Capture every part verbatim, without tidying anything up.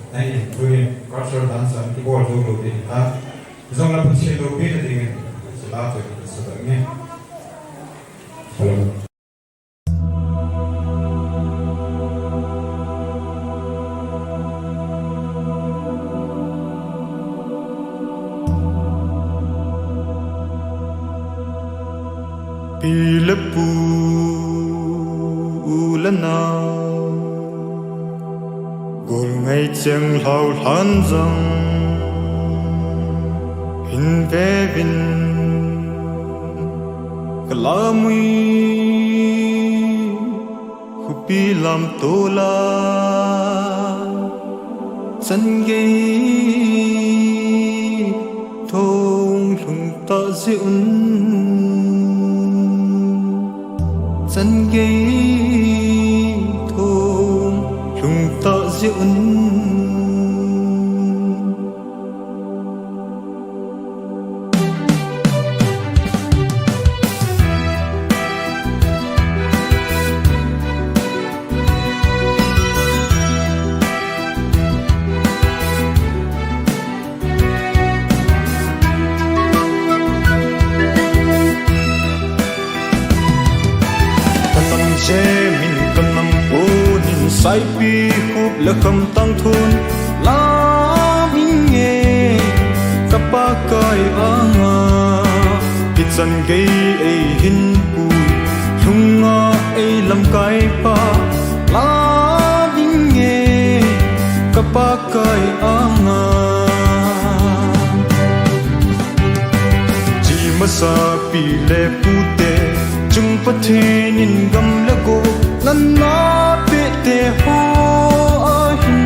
Ahin, tuhin cultural dance a kibol jou lou ding ahi. Hijongle Pathen loupina dingin, hiche la chu kisadoh inge. Hello. Pi le pu, u le nao, gol ngai cheng lhao lhan jong hin veuvin, ka lamui khopi lam tol a, chan gei thong lhung ta jeh un, chan gei thong lhung ta jeh un. Ka nam jemin ka nam ponin, saipi khup le khamtang thun, lam inge ka Pakai anga, hichan gei eihin pui, lhunga eilamkai pa, lam inge ka Pakai anga. Chi masa pi le pute chung Pathen in gam le go, natna pehte ho ahin,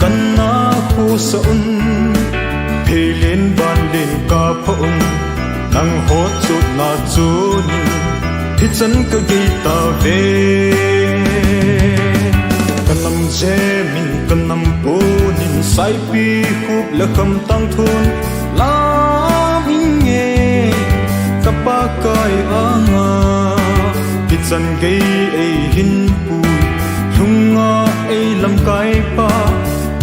ka na khosa un, pheilen vanlen kapha un, nangho chotna chun in, hichan ka gei tauve. Ka nam jemin ka nam ponin, saipi khup le khamtang thun, lam inge ka Pakai anga, hichan gei eihin pui, lhunga eilamkai pa,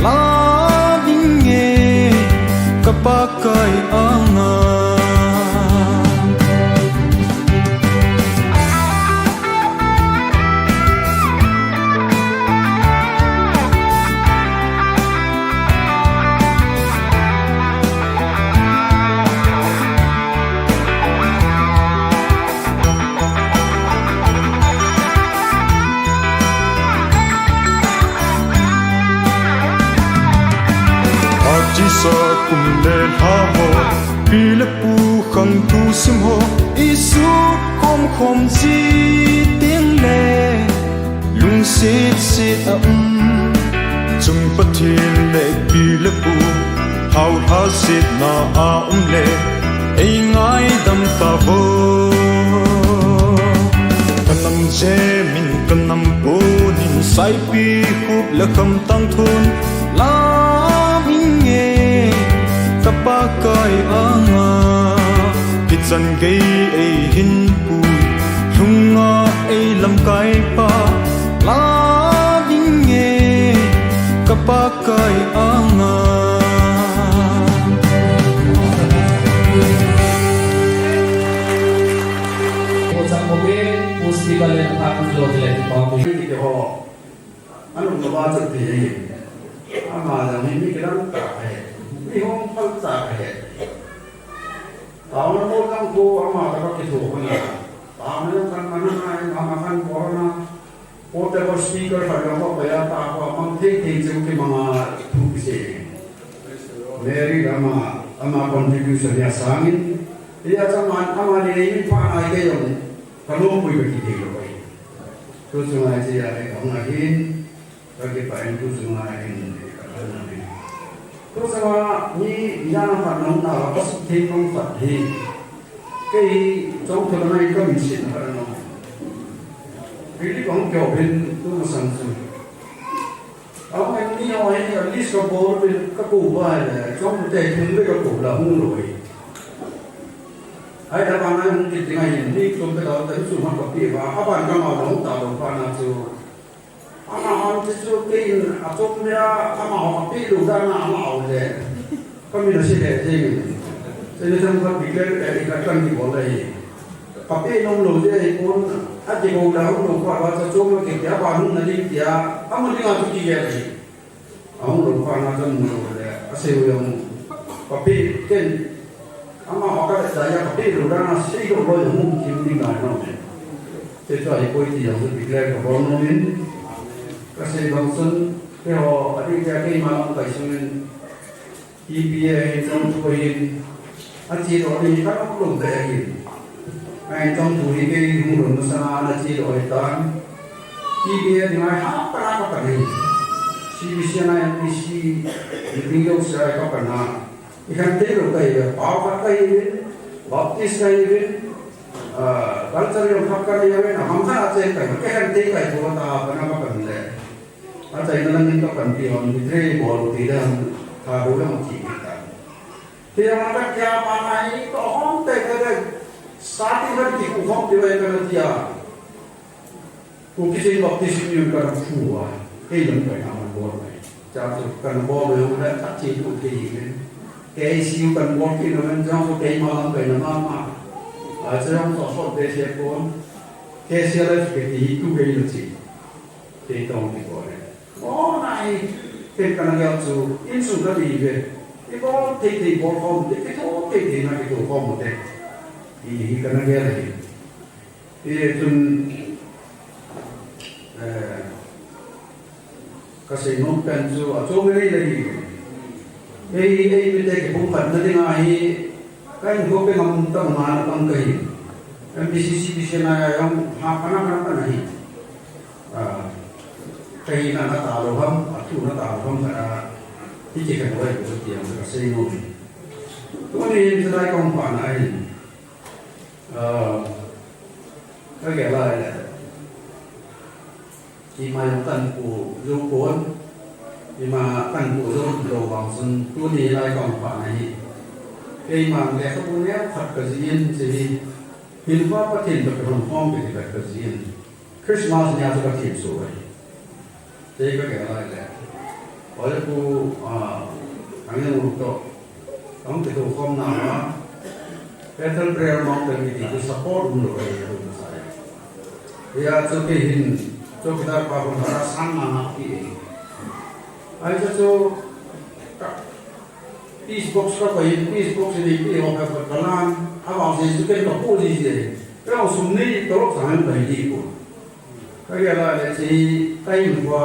lam inge ka Pakai anga. Achesa kum le lha ho, pi le pu khang thusim ho, isut khom khom ji teng le, lungset set a um, chung Pathen le pi le pu, hao lhasetna a um le, eingaidam tauvo. Ka nam jemin ka nam ponin, saipi khup le khamtang thun, lam inge ka Pakai anga, hichan gei eihin pui, lhunga eilamkai pa, lam inge ka Pakai anga. Ko chang ko be, pusti balen, aku jo le, pa ko. Anung nova chu ti hi. Ama jong hi mi kilang tah ahi. Mi hung phal tah ahi. Taona mo kang ko ama ta ka kitho ko na. Taona jong kan man na ai, ama kan ko na. Ko te ko speaker khat jong ko ya ta ko mang thei thei chu kimanga thu kisei. Mary ama, ama contribution ya sangin. Ya chang man ama ni nei mi pa na ke jong. Ka lungpui ka kithei lou ahi. Tu chunga hiche a hi ka hung ahin, ka kipah in tu chunga hin ka lhung ahin. Tu chunga mi ijat ham khat nahung na ka suk thei nung khat hi. Kei hi chong thei nai ka min sin khat nung. Really ka hung kyo bin tu masang chu. Ahung in ni ho hi, at least ka bol uvin ka kou uva ahile, chong te thum le ka kou la hung lou hi. Ahile abana hung kit ding ahin, ni thum ka dau ta, insung hon ka pe uva, aban ka ma la hung ta lou phat na chu. Amahon chu chu kei in achom le a, amaho kapeh lou dan a amaho le. Kamin asei le jeng in. Sei le chang khat declare, eh, khat kan ti bol le. Kapeh nom lou jeh a hi pon, ati bol da hung lou pa ba cha chom ke tia ba hung na ding tia. Ama ding a chu kigel hi. Ahung lou pa na chang lou le. Asei u jong. Kapeh ken. Amaho ka le cha ya kapeh lou dan a sei lou lou jong hung kim ding ngai nom. Te chu ahipoi ti jong declare kabol nom in. Kasei bang chun, keiho, adih tia keima lam kai sung in, T P A hin, chom thu hin, ache doh ding kanom lou ve hin. Ahin chom thu hi kei hung lhun masang a ana che doh ahitan. T P A dinga hi hapta a kapan ahi. C B C na M B C, meeting jouse a kapan a. Ikhen thei lou kahi ve, pao khat kahi ve, Baptist kahi ve, ah, culture jong khat kahi ve, amang khat a chen kahi, ikhen thei kahi tou ta, kana kapan le. Achaina langin kapanpi hon, betray bol ti dan, Thadou lang ti ta. Tia ma ka tia ma na hi, to hon te te te, sa ti na ki ku hon ti ve kana tia. Kuki Chin Baptist Union kana phu a, kei lam kaina man bol mai. Cha chu kana bol mai, hon la ta chi tu kei hi men. K C U kana bol ki na men, cha chu keima lam kaina ma ma. A cha jong so so te se pon. K C L F ke ti hi tu kei na chi. Kei tong kibol e. O nai, kei kana gel chu, insung kati ve. Kibol thei thei bol khom te, kitho thei thei na kitho khom te. Ti hi kana gel hi. Ti chun, eh, kasei nom pen chu, achom lei lei hi. Ei, ei mite kipumkhatna dinga hi, kahin khopi ngam tam nga na pang kahi. M B C C B C na ya jong ha kana kana kana hi. Ah, kahi na na ta lou ham, athu na ta lou ham kana, hiche kana vai ko ti ang kasei nom. Tuni hin chulai kong pa na hin. Ah, kagel lai le. Ima jong kahin pu jou pon, ima kahin pu jou lou vang chun, tuni lai kahin pan ahi. Keima lekhabu neo khat kajih in, hiche hi, hinkhua Pathen toh kilhon khom kiti khat kajih in. Christmas nia chu kathem soh ahi. Hiche kagel lai le. Ole pu, ah, Angeng u toh. Hung kithokhom nau a, Bethel Prayer Mountain kiti chu support umlou ahi, ahi masai. Hia chu kei hin, chowkidar pa khun hara sang nga nga pi e. Ahi chu chu, ka, peace box ka pai, peace box ni pi ho ka pa kalan, avang se chu ken kapu ji je. Kei sum ni tolop sang pai ji ko. Kagel lai le chi, kahin pa,